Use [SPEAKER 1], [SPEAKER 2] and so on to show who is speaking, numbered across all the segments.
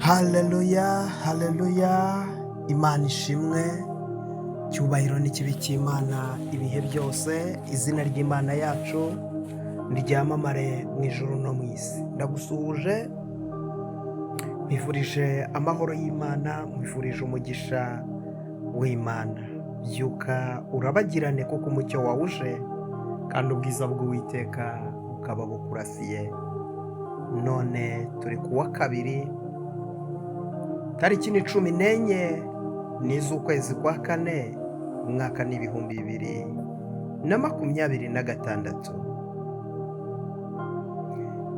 [SPEAKER 1] Haleluya, haleluya, Imana ishimwe, icyubahiro n'ikibi cy'Imana ibihe byose, izina ry'Imana yacu ryamamare mu ijuru no mu isi. Ndagusuhuje, nkwifurije amahoro y'Imana, nkwifurije umugisha w'Imana. Byuka urabagirane kuko umucyo wawuje kandi ubwiza bw'Uwiteka bukaba bukurasiye. None turi ku wa kabiri, tariki ni 14 n'iz'ukwezi kwa kane, umwaka ni 2026.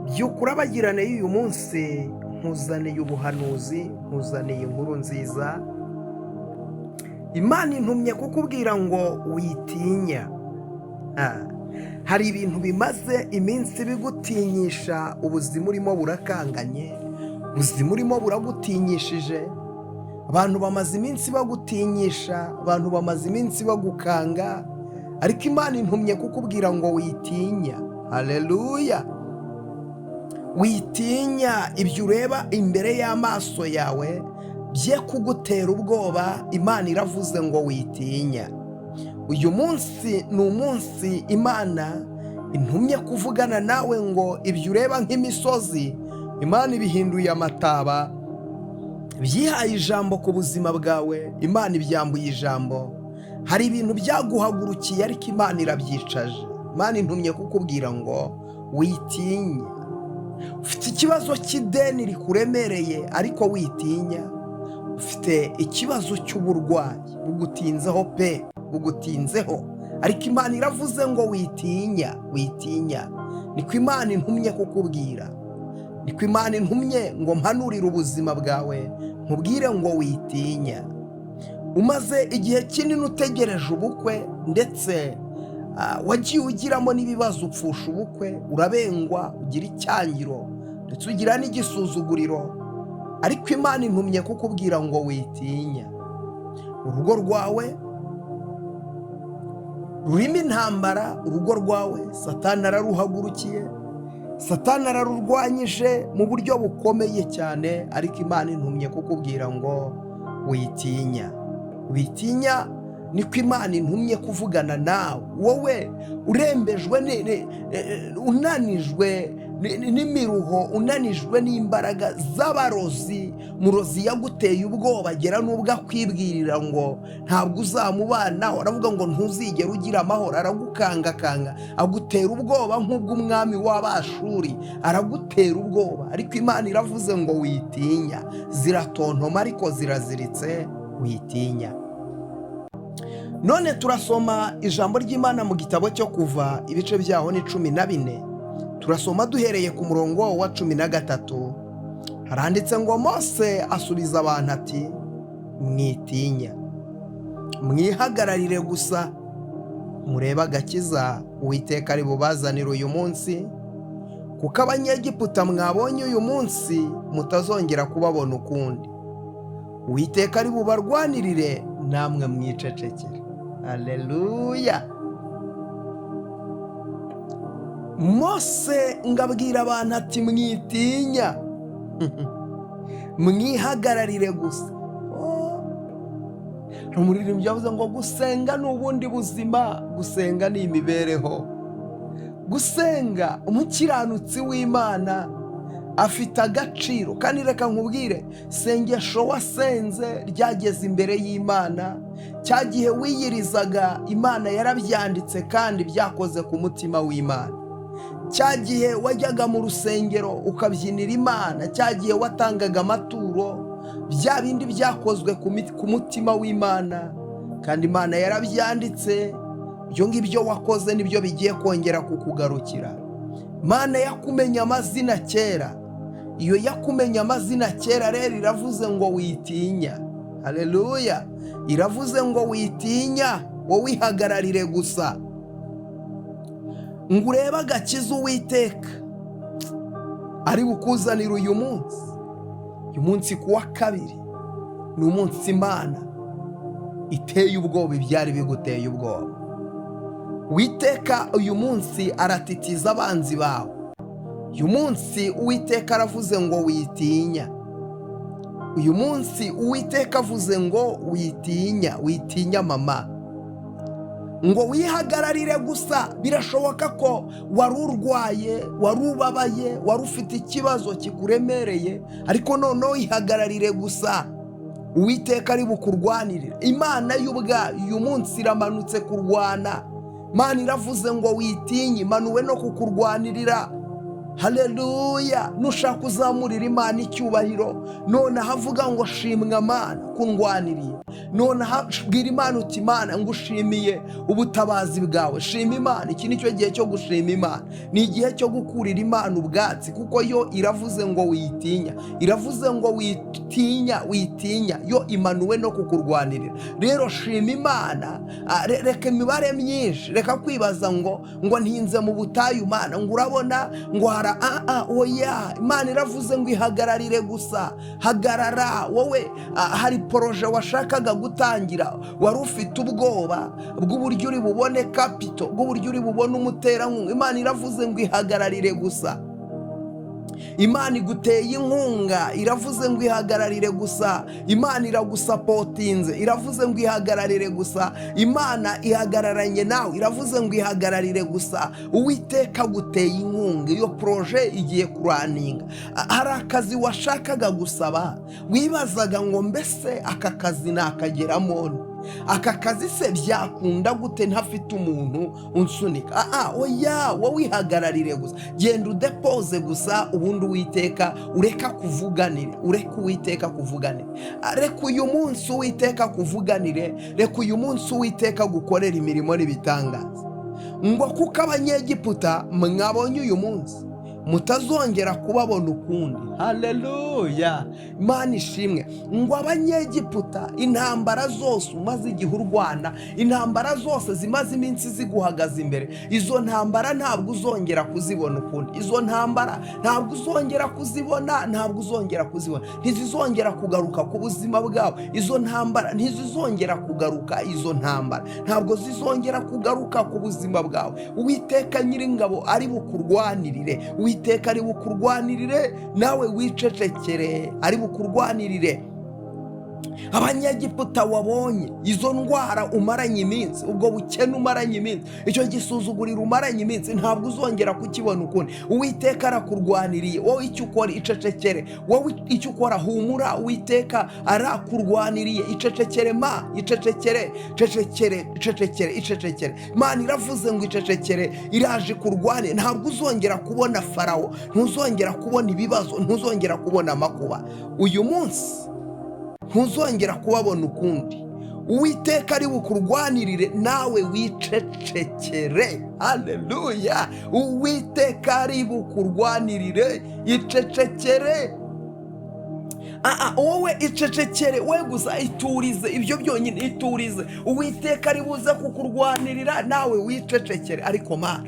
[SPEAKER 1] Byuka urabagirane y'uyu munsi, nkuzaniye ubuhanuzi, nkuzaniye inkuru nziza. Imana intumye kukubwira ngo witinya. Hari ibintu bimaze iminsi bigutinyisha, ubuzima urimo burakanganye, ubuzima urimo buragutinyishije, abantu bamaze iminsi bagutinyisha, abantu bamaze iminsi bagukanga, ariko Imana intumye kukubwira ngo witinya. Haleluya! Witinya ibyo ureba imbere y'amaso yawe bye kugutera ubwoba, Imana iravuze ngo witinya. Uyu munsi ni umunsi Imana intumye kuvugana nawe ngo ibyo ureba nk'imisozi, Imana ibihinduye amataba, byihaye ijambo ku buzima bwawe, Imana ibyambuye ijambo. Hari ibintu byaguhagurukiye ariko Imana irabyicaje. Imana intumye kukubwira ngo witinya. Ufite ikibazo cy'ideni rikuremereye ariko witinya. Ufite ikibazo cy'uburwayi bugutinzeho pe, bugutinzeho, ariko Imana iravuze ngo witinya, witinya. Niko Imana intumye kukubwira, niko Imana intumye ngo mpanurire ubuzima bwawe, nkubwire ngo witinya. Umaze igihe kinini utegereje ubukwe, ndetse wagiye ugiramo n'ibibazo, upfusha ubukwe, urabengwa, ugira icyangiro, ndetse ugira n'igisuzuguriro, ariko Imana intumye kukubwira ngo witinya. Urugo rwawe rurimo intambara, urugo rwawe Satani araruhagurukiye, Satani ararurwanyije mu buryo bukomeye cyane, ariko Imana intumye kukubwira ngo witinya, witinya. Niko Imana intumye kuvugana nawe, wowe urembejwe, unanijwe n'imiruho, unanijwe n'imbaraga z'abarozi. Murozi yaguteye ubwoba, agera n'ubwo akwibwirira ngo ntabwo uzamubanaho, aravuga ngo ntuzigere ugira amahoro, aragukangakanga, agutera ubwoba nk'ubw'umwami w'Abashuri, aragutera ubwoba, ariko Imana iravuze ngo witinya. Ziratontoma ariko ziraziritse, witinya. None turasoma ijambo ry'Imana mu gitabo cyo Kuva, ibice byaho ni 14. Turasoma duhereye ku murongo wa 13. Haranditse ngo: Mose asubiza abantu ati: "Mwitinya, mwihagararire gusa, murebe agakiza Uwiteka ari bubazanire uyu munsi, kuko Abanyegiputa mwabonye uyu munsi mutazongera kubabona ukundi. Uwiteka ari bubarwanirire, namwe mwicecekere." Aleluya! Mose ngabwira abantu ati: "Mwitinya, mwihagararire gusa." Umuririmbyi yavuze ngo gusenga ni ubundi buzima, gusenga ni imibereho. Gusenga, umukiranutsi w'Imana afite agaciro. Kandi reka nkubwire, sengesho wasenze ryageze imbere y'Imana. Cya gihe wiyirizaga, Imana yarabyanditse kandi byakoze ku mutima w'Imana. Cya gihe wajyaga mu rusengero ukabyinira Imana, cya gihe watangaga amaturo, bya bindi byakozwe ku mutima w'Imana kandi Imana yarabyanditse. Ibyo ngibyo wakoze nibyo bigiye kongera kukugarukira. Imana yakumenya amazina kera, iyo yakumenya amazina kera rero iravuze ngo witinya. Haleluya! Iravuze ngo witinya, wowe ihagararire gusa, ngo urebe agakiza Uwiteka ari bukuzanire uyu munsi. Uyu munsi ku wa kabiri ni umunsi Imana iteye ubwoba ibyari biguteye ubwoba. Uwiteka uyu munsi aratitiza abanzi bawe. Uyu munsi Uwiteka aravuze ngo witinya. Uyu munsi Uwiteka avuze ngo witinya, witinya mama, ngo wihagararire gusa. Birashoboka ko wari urwaye, wari ubabaye, wari ufite ikibazo kikuremereye, ariko noneho ihagararire gusa, Uwiteka ari bukurwanirire. Imana y'ubwayo uyu munsi iramanutse kurwana. Imana iravuze ngo witinye, imanuwe no kukurwanirira. Haleluya! Nushaka uzamurira Imana icyubahiro. Noneho avuga ngo shimwa Mana kundwaniriye. Noneho bwira Imana uti: "Imana, ngushimiye ubutabazi bwawe." Shima Imana. Iki ni cyo gihe cyo gushima Imana, ni igihe cyo gukurira Imana ubwatsi, kuko yo iravuze ngo witinya, iravuze ngo witinya, witinya, yo imanuwe no kukurwanirira. Rero shima Imana. Reka imibare myinshi, reka kwibaza ngo ntinze mu butayu, Mana, ngo urabona ngo hara oya. Imana iravuze ngo ihagararire gusa, hagarara wowe. Hari projet washakaga gutangira, wari ufite ubwoba bw'uburyo uri bubone capital, bw'uburyo uri bubone umuterankunga. Imana iravuze ngo ihagararire gusa. Imana iguteye inkunga, iravuze ngo ihagararire gusa. Imana iragusupportinze, iravuze ngo ihagararire gusa. Imana ihagararanye nawe, iravuze ngo ihagararire gusa. Uwiteka aguteye inkunga, iyo projet igiye kurunninga. Hari akazi washakaga gusaba, wibazaga ngo mbese aka kazi nakageramo nte? Aka kazi se byakunda gute ntafite umuntu unsunika? Oya, wowe ihagararire gusa, genda udepose gusa, ubundi Uwiteka ureka kuvuganire, ureka Uwiteka kuvuganire. Reka uyu munsi Uwiteka kuvuganire, reka uyu munsi Uwiteka gukorera imirimo n'ibitangaza. Ngo kuko Abanyegiputa mwabonye uyu munsi mutazongera kubabona ukundi. Haleluya, Imana ishimwe. Ngo Abanyegiputa, intambara zose umaze igihe urwana, intambara zose zimaze iminsi ziguhagaze imbere, izo ntambara ntabwo uzongera kuzibona ukundi. Izo ntambara ntabwo uzongera kuzibona, ntabwo uzongera kuzibona, ntizizongera kugaruka ku buzima bwawe. Izo ntambara ntizizongera kugaruka, izo ntambara ntabwo zizongera kugaruka ku buzima bwawe. Uwiteka Nyiringabo ari bukurwanirire, Uwiteka ari bukurwanirire, nawe wicecekere, ari bukurwanirire. Abanyegiputa wabonye, izo ndwara umaranye iminsi, ubwo bukene umaranye iminsi, icyo gisuzuguriro umaranye iminsi, ntabwo uzongera kukibona ukundi. Uwiteka arakurwaniriye. Wowe icyo ukora, icecekere. Wowe icyo ukora, humura, Uwiteka arakurwaniriye. Icecekere ma, icecekere, cecekere, icecekere, icecekere. Imana iravuze ngo icecekere, iraje kurwane. Ntabwo uzongera kubona Farawo, ntuzongera kubona ibibazo, ntuzongera kubona amakuba. Uyu munsi ntuzongera kubabona ukundi. Uwiteka ari bukurwanirire, nawe wicecekere. Haleluya! Uwiteka ari bukurwanirire, icecekere. Wowe icecekere, we gusa iturize, ibyo byonyine iturize. Uwiteka ari buze kukurwanirira, nawe wicecekere. Ariko ma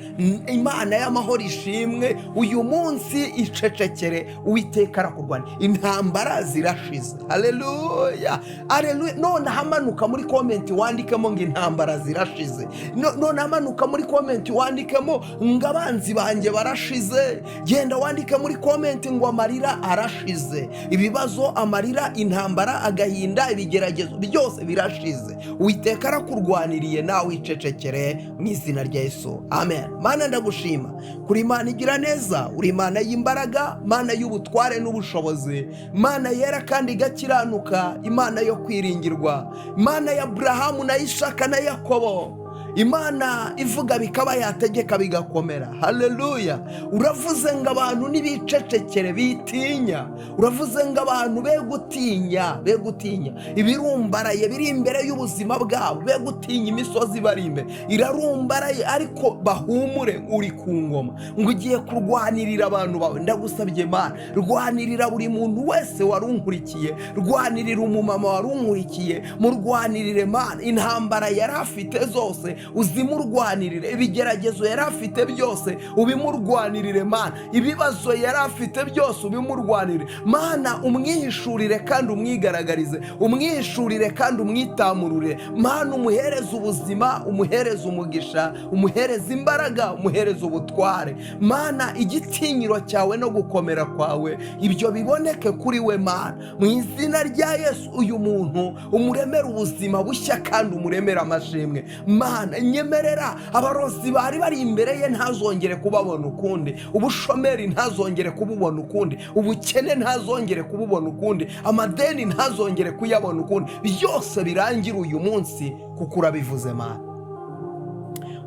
[SPEAKER 1] Imana y'amahoro ishimwe. Uyu munsi icecekere, Uwiteka arakurwanira, intambara zirashize. Haleluya, haleluya! Noneho amanuka muri comment wandikemo ngo intambara zirashize. Noneho amanuka muri comment wandikemo ngo abanzi banjye barashize. Genda wandike muri comment ngo amarira arashize, ibibazo, amarira, intambara, agahinda, ibigeragezo byose birashize. Uwiteka arakurwaniriye, nawe wicecekere, mu izina rya Yesu, amen. Mana, ndagushima kuri Imana igira neza, uri Imana y'imbaraga, Mana y'ubutware n'ubushobozi, Mana yera kandi igakiranuka, Imana yo kwiringirwa, Imana ya Aburahamu na Ishaka na Yakobo, Imana ivuga bikaba, yategeka bigakomera. Haleluya! Uravuze ngo abantu ntibicecekere, bitinya. Uravuze ngo abantu be gutinya, be gutinya ibirumbaraye biri imbere y'ubuzima bwabo, be gutinya imisozi bari imbere irarumbaraye, ariko bahumure, uri ku ngoma, ngo ugiye kurwanirira abantu bawe. Ndagusabye Mana, rwanirira buri muntu wese wari unkurikiye, rwanirira umumama wari unkurikiye, murwanirire Mana intambara yari afite zose. Uzimurwanirire. Ibigeragezo yari afite byose ubimurwanirire, Mana. Ibibazo yari afite byose ubimurwanirire, Mana. Umwihishurire kandi umwigaragarize, umwihishurire kandi umwitamurure, Mana. Umuhereze ubuzima, umuhereze umugisha, umuhereze imbaraga, umuhereze ubutware, Mana. Igitinyiro cyawe no gukomera kwawe, ibyo biboneke kuri we, Mana. Mu izina rya Yesu, uyu muntu umuremere ubuzima bushya kandi umuremere amashimwe, Mana. Nyemerera abarozi bari bari imbere ye ntazongere kubabona ukundi, ubushomeri ntazongere kububona ukundi, ubukene ntazongere kububona ukundi, amadeni ntazongere kuyabona ukundi. Byose birangire uyu munsi kuko urabivuze, Mana.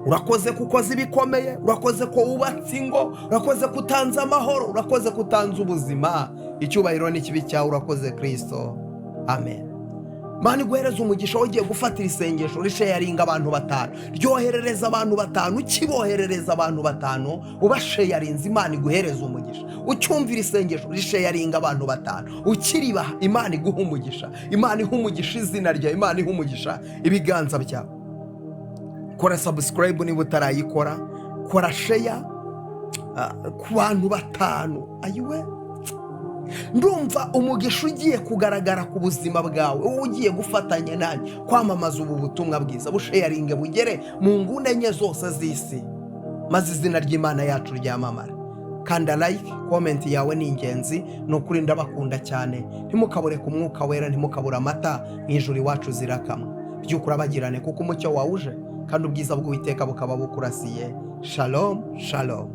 [SPEAKER 1] Urakoze kuko uzi ibikomeye, urakoze ko wubatse ingo, urakoze ko utanze amahoro, urakoze ko utanze ubuzima. Icyubahiro n'ikibi cyawe, urakoze Kirisito, amen. Mana iguhereza umugisha. Ugiye gufatira isengesho, risharinga abantu batanu, ryoherereza abantu batanu. Ukiboherereza abantu batanu, ubasharinze, Imana iguhereza umugisha. Ucyumvira isengesho, risharinga abantu batanu, ukiribaha, Imana iguha umugisha. Imana iha umugisha izina ryawe, Imana iha umugisha ibiganza byawe. Kora subscribe niba utarayikora, kora share ku bantu batanu. Ayiwe, ndumva umugisha ugiye kugaragara ku buzima bwawe, wowe ugiye gufatanya nanjye kwamamaza ubu butumwa bwiza. Busharinge bugere mu nguni enye zose z'isi, maze izina ry'Imana yacu ryamamare. Kanda like, comment yawe ni ingenzi. Ni ukuri ndabakunda cyane. Ntimukabure ku Mwuka Wera, ntimukabure amata. Mu ijuru iwacu zirakamwa. By'ukuri abagirane, kuko umucyo wawuje kandi ubwiza bw'Uwiteka bukaba bukurasiye. Shalom, shalom.